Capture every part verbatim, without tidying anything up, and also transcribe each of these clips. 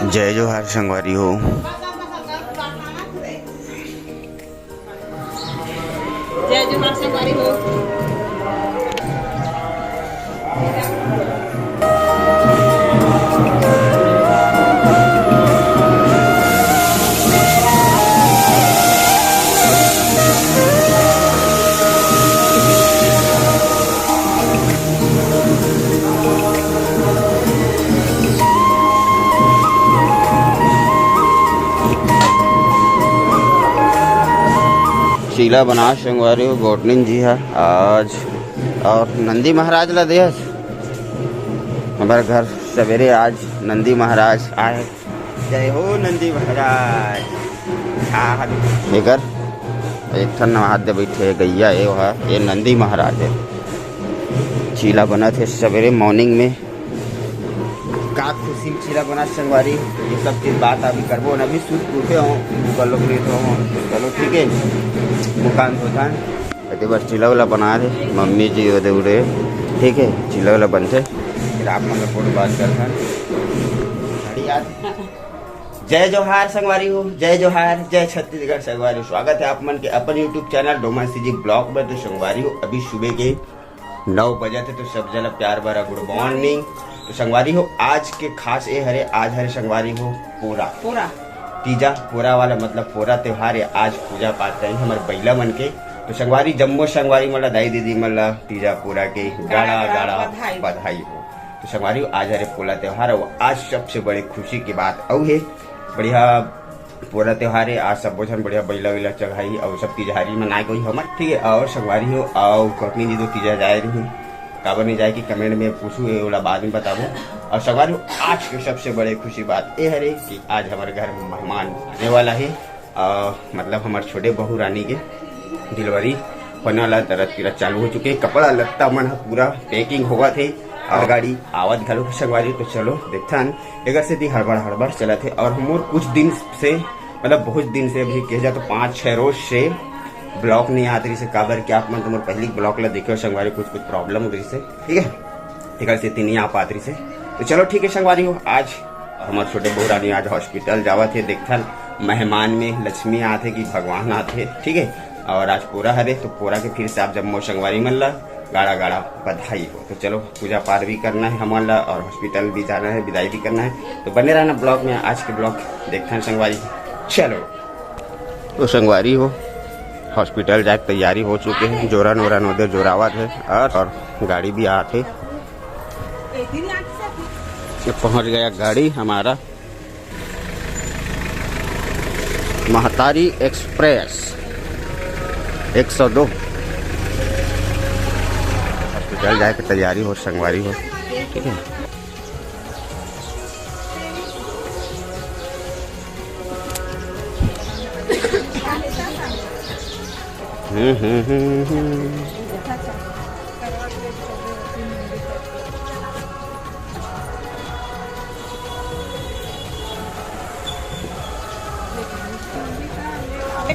जय जोहार संगवारी हो। जय जोहार संगवारी हो। चीला बनात संगवारी हो गोटनिन जी हा आज, और नंदी महाराज ला देहस। हमर घर सवेरे आज नंदी महाराज आए। जय हो नंदी महाराज। हाँ, हाँ। एकर एक ठन नवाद दे बैठे हे गैया, ये वहा, ये नंदी महाराज हे। चीला बनत हे सवेरे morning में। का खुशी में चीला बनत संगवारी, ये सब चीज बात अभी करबो न। अभी सुत के उठे हो, ऊपर लोग लेट हो, चलो ठीक है, मुकान धोधान। एते बस चीला उला बना दे, मम्मी जी ओदे उड़े, ठीक है, चीला उला बनते, फिर आप मन ला फोटो बात करथन। जय जोहार संगवारी हो, जय जोहार, जय छत्तीसगढ़ संगवारी हो। स्वागत है आप मन के अपन YouTube channel Doma CG blog में। तो संगवारी हो, अभी सुबह के नौ बजे थे, तो सब जन ला प्यार भरा गुड मॉर्निंग। तो संगवारी हो, आज के खास ये हरे, आज हरे संगवारी हो पोरा। पोरा। तीजा पोरा वाला मतलब पोरा त्योहार है। आज पूजा पाठ करी हमर बइला मन के। तो संगवारी, जम्मो संगवारी मन ला, दाई दीदी मन ला तीजा पोरा के गाड़ा गाड़ा गाड़ा बधाई। बधाई हो। तो संगवारी हो, आज हरे पोला त्योहार, और आज सबसे बड़े खुशी की बात अउ है, बढ़िया पोला त्योहार है। आज सबो झन बढ़िया बइला उइला चघाई और सब तिजहारी मनाए गई हमर, ठीक है। और संगवारी हो, और कखनी जी दो तीजा जाए रही, काबर नहीं जाए कि कमेंट में पूछू, ये वाला बाद में बताबो। और संगवारी हो, आज के सबसे बड़े खुशी बात ये हरे कि आज हमारे घर में मेहमान आने वाला है। आ, मतलब हमारे छोटे बहू रानी के डिलीवरी होने वाला, दर्द पीरा चालू हो चुके हैं, कपड़ा लत्ता मन ह पूरा पैकिंग होवत हे और गाड़ी आवत घलो संगवारी। तो चलो देखथन, एकर सेती हड़बड़ हड़बड़ चलत हे। और मोर कुछ दिन से, मतलब बहुत दिन से, अभी कहे जा तो पाँच छः रोज से ब्लॉग नहीं आत रही से, काबर कि आप मन तो मोर पहली ब्लॉग ला देखे हो संगवारी, कुछ कुछ प्रॉब्लम हो रही से, ठीक है, एकर सेती नहीं आ पात रही से। तो चलो ठीक है संगवारी हो, आज हमार छोटे बहू रानी आज हॉस्पिटल जावत हे, देखथन मेहमान में लक्ष्मी आत हे कि भगवान आत हे, ठीक है। और आज पोरा हरे, तो पोरा के फिर से आप जम्मो संगवारी मन ला गाड़ा गाड़ा बधाई हो। तो चलो, पूजा पाठ भी करना है हमन ला और हॉस्पिटल भी जाना है, विदाई भी करना है। तो बने रहना ब्लॉग में, आज के ब्लॉग देखथन संगवारी। चलो, तो संगवारी हो, हॉस्पिटल जाए के तैयारी हो चुके हैं, जोरन ओरन ओदे जोरावत है और, और गाड़ी भी आत है। ये पहुंच गया गाड़ी हमारा। महतारी एक्सप्रेस एक सौ दो। हॉस्पिटल जाए के तैयारी हो, संगवारी हो, ठीक है। हम्म, हम्म, हम्म, हम्म।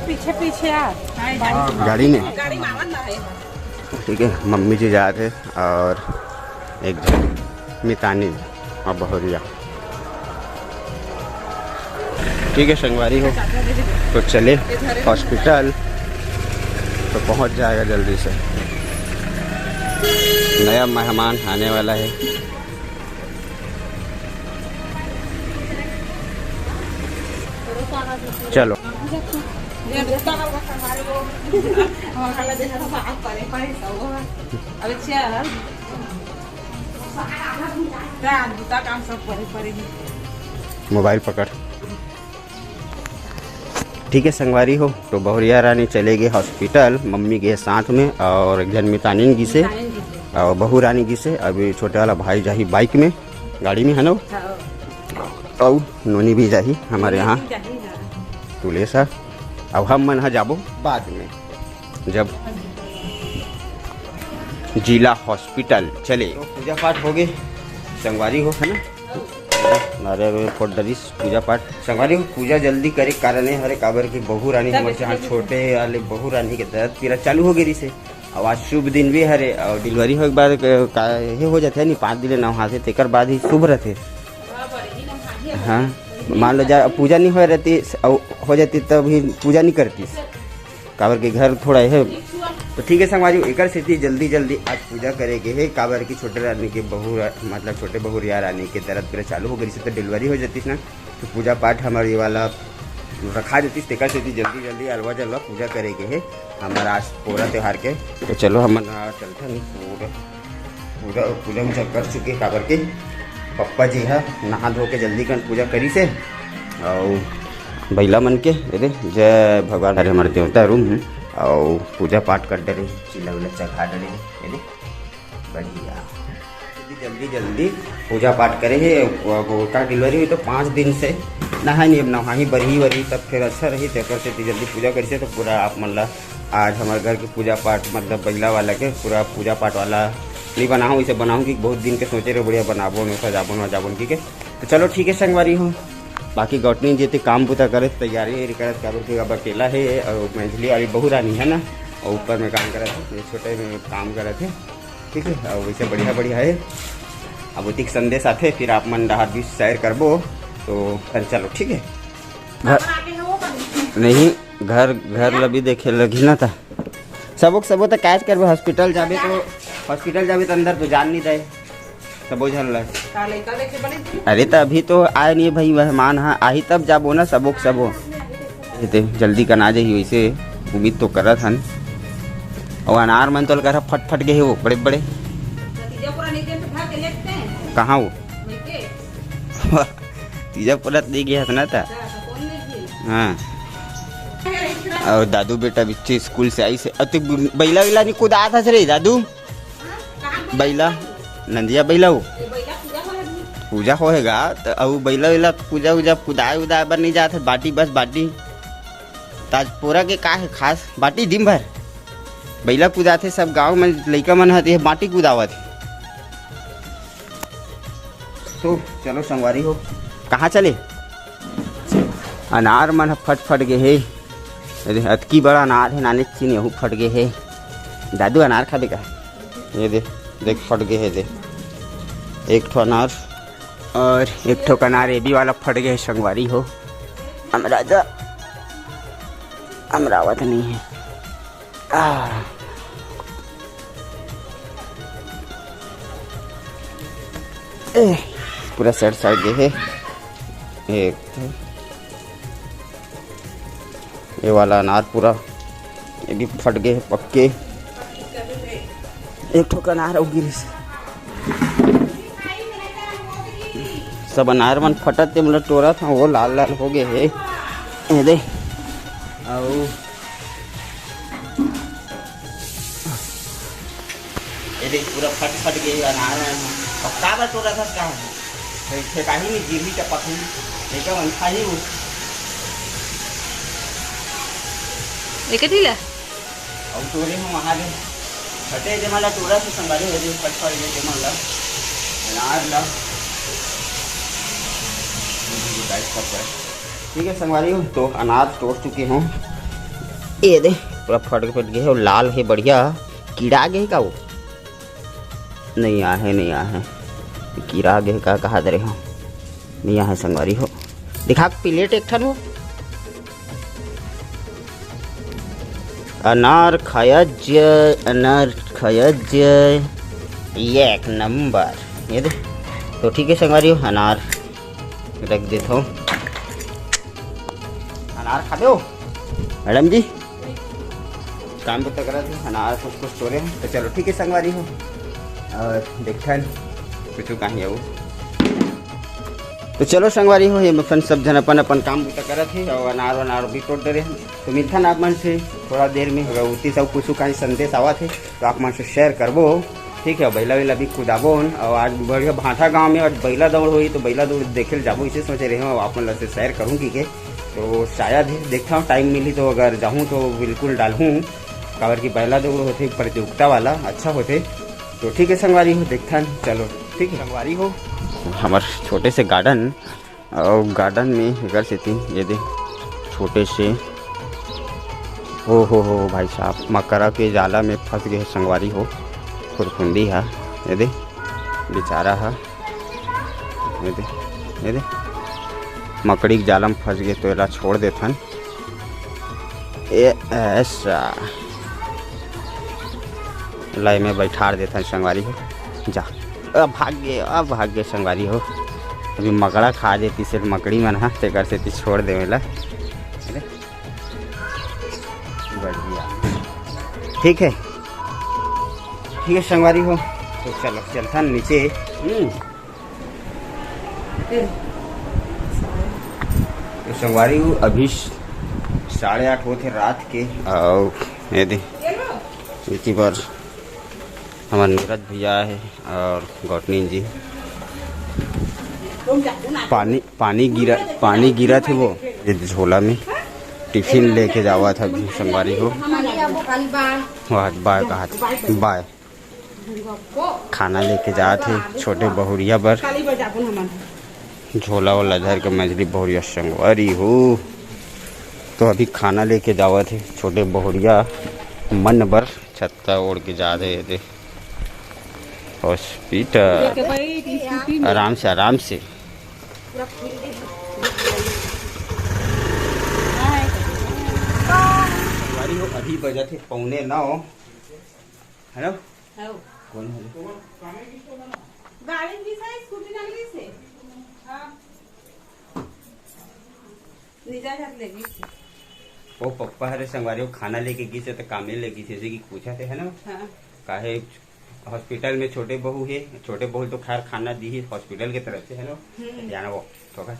पीछे पीछे आ। गाड़ी में। गाड़ी में आवन ना है। ठीक है, मम्मी जी जात हे और एक झन मितानी और बहुरिया। ठीक है संगवारी हो, तो चले हॉस्पिटल, तो पहुंच जाएगा जल्दी से। नया मेहमान आने वाला है। चलो। मोबाइल पकड़। ठीक है संगवारी हो, तो बहुरिया रानी चले गए हॉस्पिटल, मम्मी गए साथ में और एक झन मितानिन गिसे और बहू रानी गिसे। अभी छोटे वाला भाई जाही बाइक में, गाड़ी में है ना, अउ नोनी भी जाही हमारे यहाँ तुले सर। अब हम मन ह जाबो बाद में, जब जिला हॉस्पिटल चले। तो पूजा पाठ हो गए संगवारी हो, है ना? नारियल वारियल फोड़ डरिस, पूजा पाठ। संगवारी हो, पूजा जल्दी करे के कारण ये हरे, काबर के बहू रानी हमर से छोटे वाले बहू रानी के दर्द पीरा चालू हो गई से। अब आज शुभ दिन भी हरे और डिलीवरी होए के बाद क-, का ये हो जाथे नहीं, पाँच दिन नहाथे, तेकर बाद ही शुभ रहथे। हाँ, मान लो जा पूजा नहीं हो रहती, अउ हो जाती तब ही पूजा नहीं करती, काबर के घर थोड़ा है। तो ठीक है संगवारी, एकर सेती जल्दी जल्दी आज पूजा करे के है, काबर की छोटे रानी के बहू, मतलब छोटे बहुरिया रानी के दर्द करे चालू हो गई, तो डिलीवरी हो जाती ना, तो पूजा पाठ हमारे ये वाला रखा देती, तेकर सेती जल्दी जल्दी अलवा जलवा पूजा करे के है हमारा आज पोरा त्योहार के। तो चलो हमन चलते हैं पूरा पूजा, पूजा उजा कर चुके, काबर के पप्पा जी ह नहा धो के जल्दी कन पूजा करी से, अउ बइला मन के, ये दे, जय भगवान, अरे हमारे देवता रूम है, अउ पूजा पाठ कर डरे, चीला उला चढ़ा डरे, ये दे, बढ़िया। जल्दी जल्दी पूजा पाठ करे हे, वो का डिलीवरी हुई तो पाँच दिन से नहाए नहीं, अब नहाही बरही वरही तब फिर अच्छा रही, तेकर से जल्दी पूजा करी से तो पूरा आप मन ला आज हमारे घर के पूजा पाठ, मतलब बइला वाला के पूरा पूजा पाठ वाला नहीं बनाऊँ, इसे बनाऊँ कि बहुत दिन के सोचे रहे बढ़िया बनाबो न, सजाबो न, सजाबो न, ठीक है। तो चलो ठीक है संगवारी हो, बाकी गौटनी जी ते काम बुता करत, तैयारी वैयारी करत, काबर के अब अकेला है और मंझली वाली बहू रानी है ना, और ऊपर में काम करत है, ये छोटे में काम करत है, ठीक है। और वैसे बढ़िया बढ़िया है, अब उतिक संदेश आथे, फिर आप मन डहार भी शेयर करबो, तो चलो ठीक है। घर नहीं, घर घर ला भी देखे लगी ना ता। सबो के सबो तो कैच करबे, हॉस्पिटल जाबे तो, हॉस्पिटल जाबे तो अंदर तो जान नहीं दे सबो झन ला। का लइका देखे बने तू? अरे तो अभी तो आए नहीं भाई, मेहमान हा आही तब जाबो ना सबो के सबो। ये ते जल्दी कना जाही वैसे उम्मीद तो करत हन। और अनार मन तो करा फट फट गए हो बड़े बड़े। नतीजा पूरा नहीं दे तो खा के लेते हैं। कहाँ हो? वही के। तीजा पुरत दे गया था ना था। हाँ। और दादू बेटा बिच्चे स्कूल से आई से, अति बइला वइला नहीं कुदा था रे दादू। बइला, नंदिया बइला हो। पूजा होएगा तो अउ बइला वइला पूजा उजा कुदाए उदाए बर नहीं जात है, बाटी बस बाटी। ताज पोरा के का है खास, बाटी दिन भर बइला कुदाथे, सब गांव में लइका मन ह ये बाटी कुदावत हे। तो चलो संगवारी हो, कहाँ चले? अनार मन ह फट फट गे हे। अरे अतकी बड़ा अनार हे, नाने चिन यहू फट गे हे। दादू अनार खाबे का? ये दे, देख फट गे हे दे, एक ठो अनार और एक ठो अनार ये भी वाला फट गे हे संगवारी हो। अमराजा अमरावत नहीं है। आ। ए, पूरा सड़ सड़ गे हे। एक ठो ये वाला अनार पूरा, ये भी फट गे हे पक्के। एक ठो अनार अउ गिरिस। सब अनार मन फटत हे, मतलब टोरत हे, वो लाल लाल हो गे हे। ये दे। अउ ये देख, पूरा फट फट गे अनार है। अब का बर टोरत हस का है? फेंकाही नहीं, गिरही टपकही। लेकिन मन खाही वो। एक ही ला। अब टोरे हम वहाँ दे। फटे जे मला टोरत हे संगवारी हो जे फट फट गे जे मला। अनार ला। ठीक है संगवारी हो, तो अनार तोड़ चुके हों। ये दे, पूरा फट फट गे हे, लाल हे बढ़िया। कीड़ा गे हे का वो? नहीं आहे, नहीं आहे। कीड़ा गे हे का कहा दे रहे हो? नहीं आहे संगवारी हो। दिखा प्लेट एक ठन हो। अनार खाया जय, अनार खाया जय। ये एक नंबर। ये दे। तो ठीक है संगवारी हो, अनार रख देता हूँ। अनार खाबे हो मैडम जी? काम तो तगड़ा थे, अनार कुछ कुछ तोरे हैं। तो चलो ठीक है संगवारी हो, और देखथन कुछ कहीं आऊ। तो चलो संगवारी हो, ये अपन सब जन अपन अपन काम बुता करत हे और अनार वनार भी तोड़ दे रहे हैं। तो मिलथन आप मन से थोड़ा देर में, अगर उती सब कुछ कहीं संदेश आवत हे तो आप मन से शेयर करबो। ठीक है, बइला वइला भी कुदाबो हन। और आज बढ़िया भाठा गांव में आज बइला दौड़ होई, तो बइला दौड़ देखे ल जाबो, इसे सोचे रहे हो, आप मन ला से शेयर करूँ की के। तो शायद ही देखता हूँ, टाइम मिली तो अगर जाहूँ तो बिल्कुल डालहूँ, काबर की बइला दौड़ होथे प्रतियोगिता वाला, अच्छा होथे। तो ठीक है संगवारी हो, देखथन, चलो ठीक है संगवारी हो। हमार छोटे से गार्डन, और गार्डन में एकर सेती ये दे छोटे से, ओ हो हो भाई साहब, मकरा के जाला में फंस गए संगवारी हो, फुरफुंदी हा, ये दे बेचारा हा, ये दे, ये दे, मकड़ी के जाल म फंस गे तो एला छोड़ देथन। ए, ऐसा। लाई में बैठार देथन संगवारी हो। जा। अब भाग गे, अब भाग गे संगवारी हो। अभी मकड़ा खा देती से मकड़ी मन ह, तेकर सेती छोड़ देवे ला। अरे। बढ़िया। ठीक है। ठीक है संगवारी हो। तो चलो, चलथन नीचे। हम्म। तो संगवारी हो, अभी साढ़े आठ होत हे रात के। अउ ये दे, इतनी बार हमार नीरज भैया हे अउ गौटनी जी। पानी, पानी गिरा, पानी गिरत हे वो, ये झोला में टिफिन लेके जावत हे अभी संगवारी हो। वाह, बाय कहा, बाय। खाना लेके जात हे छोटे बहुरिया बर। झोला वोला धर के मझली बहुरिया संगवारी हो। तो अभी खाना लेके जावत हे छोटे बहुरिया मन बर। छत्ता ओढ़ के जात हे ये दे हॉस्पिटल। आराम से, आराम से। संगवारी हो, अभी बजत हे पौने नौ। हेलो। हेलो। कौन हेलो? गाड़ी भी सही, स्कूटी ना लगी से। हाँ। निजा जात ले गई से। ओ पप्पा हरे संगवारी हो, खाना लेके गिस हे तो कामे ले गिस हे, जैसे कि पूछा थे, है ना? हाँ। काहे हॉस्पिटल में छोटे बहू हे, छोटे बहू तो खैर खाना दी ही हॉस्पिटल के तरफ से, है ना? हम्म। जाना वो तो का,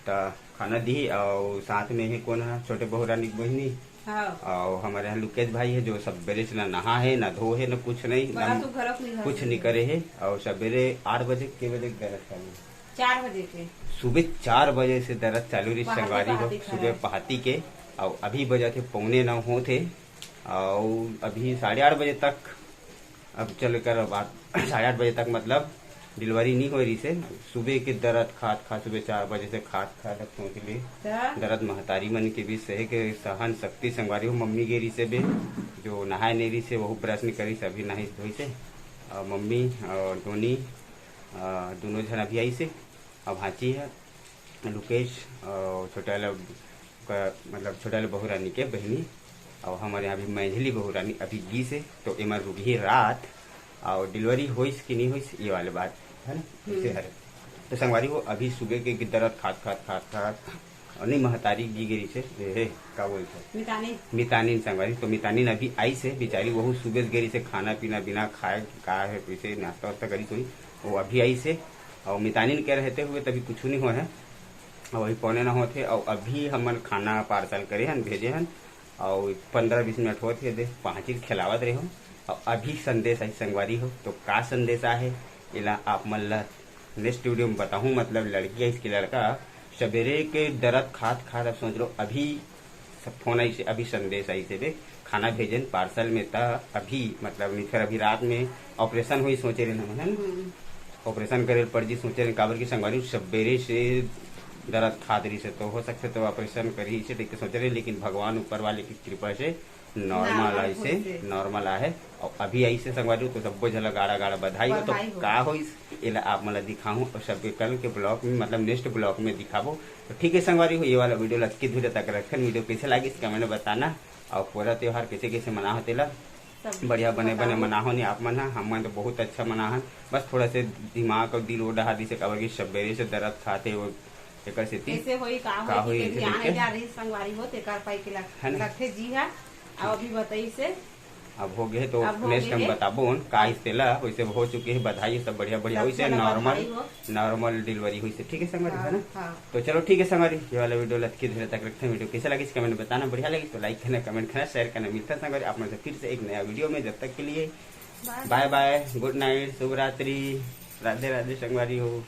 त खाना दी ही, और साथ में ही कौन है, छोटे बहू रानी की बहिनी, हाँ। और हमारे यहाँ लुकेश भाई है, जो सबेरे से ना नहा है, ना धो है, ना कुछ नहीं, बड़ा ना तो घर अपनी घर कुछ में नहीं है। करे है। और सबेरे आठ बजे के बजे गलत कर चार बजे के। सुबह चार बजे से दरद चालू रही पहाती, संगवारी हो, पहाती सुबह खड़ा। पहाती के। और अभी बजत हे पौने नौ होत हे, और अभी साढ़े आठ बजे तक, अब चल कर बात साढ़े आठ बजे तक मतलब डिलीवरी नहीं हो रही से। सुबह के दरद खात खात, सुबह चार बजे से खात खात, अब सोच ले त? दरद महतारी मन के भी सहे के सहन शक्ति संगवारी हो। मम्मी गे रही से बे, जो नहाए नहीं रही से, वहू ब्रश नहीं करी से, अभी नहाई धोई से। और मम्मी और धोनी, अ, दोनों झन अभी आई से। अब भांची है लुकेश और छोटा वाला का, मतलब छोटा वाला बहू रानी के बहिनी, और हमारे यहाँ अभी मैझली बहू रानी अभी गिस हे, तो एमा रुकही रात। और डिलीवरी होइस कि नहीं होइस, ये वाले बात है ना, हम्म। से हरे। तो संगवारी हो, अभी सुबह के दरद खात खात खात खात, और नहीं, महतारी गी गे रही से, ए, हे, का बोलते हैं? मितानिन। मितानिन संगवारी, तो मितानिन अभी आई से, बेचारी वहू सुबह से गे रही से, खाना पीना बिना खाए, का है, कैसे नाश्ता वास्ता करी कोई, वो अभी आई से। और मितानिन के रहते हुए तभी कुछ नहीं हुआ है। और वही पौने ना होत हे, और अभी हमन खाना पार्सल करे हन, भेजे हन, और पंद्रह बीस मिनट होत हे, दे पाँच ही खिलावत रहे हो। और अभी संदेश आई संगवारी हो, तो का संदेश आहे, एला आप मन ला नेक्स्ट वीडियो में बताहूँ। मतलब लड़की है इसके लड़का, सवेरे के दरद खात खात, अब सोच लो अभी सब फोन आई से, अभी संदेश आई से, देख खाना भेजन पार्सल में, त अभी मतलब नहीं, फिर अभी रात में ऑपरेशन हुई सोचे रहे ना, है ना? हम्म। ऑपरेशन करे पड़ जी सोचे रहे, काबर की संगवारी सवेरे से दरद खात रही से, तो हो सकते तो ऑपरेशन करी से देख के सोचे रहे, लेकिन भगवान ऊपर वाले की कृपा से नॉर्मल नॉर्मल आई से, होइसे। नॉर्मल आहे। और अभी आई से संगवारी हो, तो सब्बो झला गाड़ा गाड़ा बधाई हो। तो बधाई हो। का होइस, एला आप मन ला दिखाहूँ और सबके कल के ब्लॉग में, मतलब नेक्स्ट ब्लॉग में दिखाबो। तो ठीक है संगवारी हो, ये वाला वीडियो ला अतकी दूर तक रखन। वीडियो कैसे लागिस कमेंट में बताना, और पूरा त्योहार कैसे कैसे मना हो तेला सब बढ़िया बने बने बताओ। मना हो नहीं आप मन ह, हम मन तो बहुत अच्छा मना हन। बस थोड़ा से दिमाग और दिल वो डहा दिसे, काबर की सवेरे से दर्द खाते वो, एकर सेती कैसे होई, का का होई, होई, कि ऐसे ध्यान करके। जा रही संगवारी हो, तेकर पाई के लग-, है ना? लगथे जी हा। अब अभी बताई से। अब हो गए तो अब हो नेक्स्ट गए हम है। बताबो न का इस तेला, वैसे हो चुके हैं बधाई, सब बढ़िया बढ़िया सब होइसे, झलक नॉर्मल, बधाई हो। नॉर्मल डिलीवरी होइसे, ठीक है संगवारी, हाँ, है ना? हाँ। तो चलो ठीक है संगवारी, ये वाला वीडियो लतकी धीरे तक रखते हैं। वीडियो कैसे लगी कमेंट बताना, बढ़िया लगी तो लाइक करना, कमेंट करना, शेयर करना। मिलता है संगवारी आप मन से फिर से एक नया वीडियो में, जब तक के लिए बाय बाय। बाय बाय, गुड नाइट, शुभ रात्रि, राधे राधे संगवारी हो।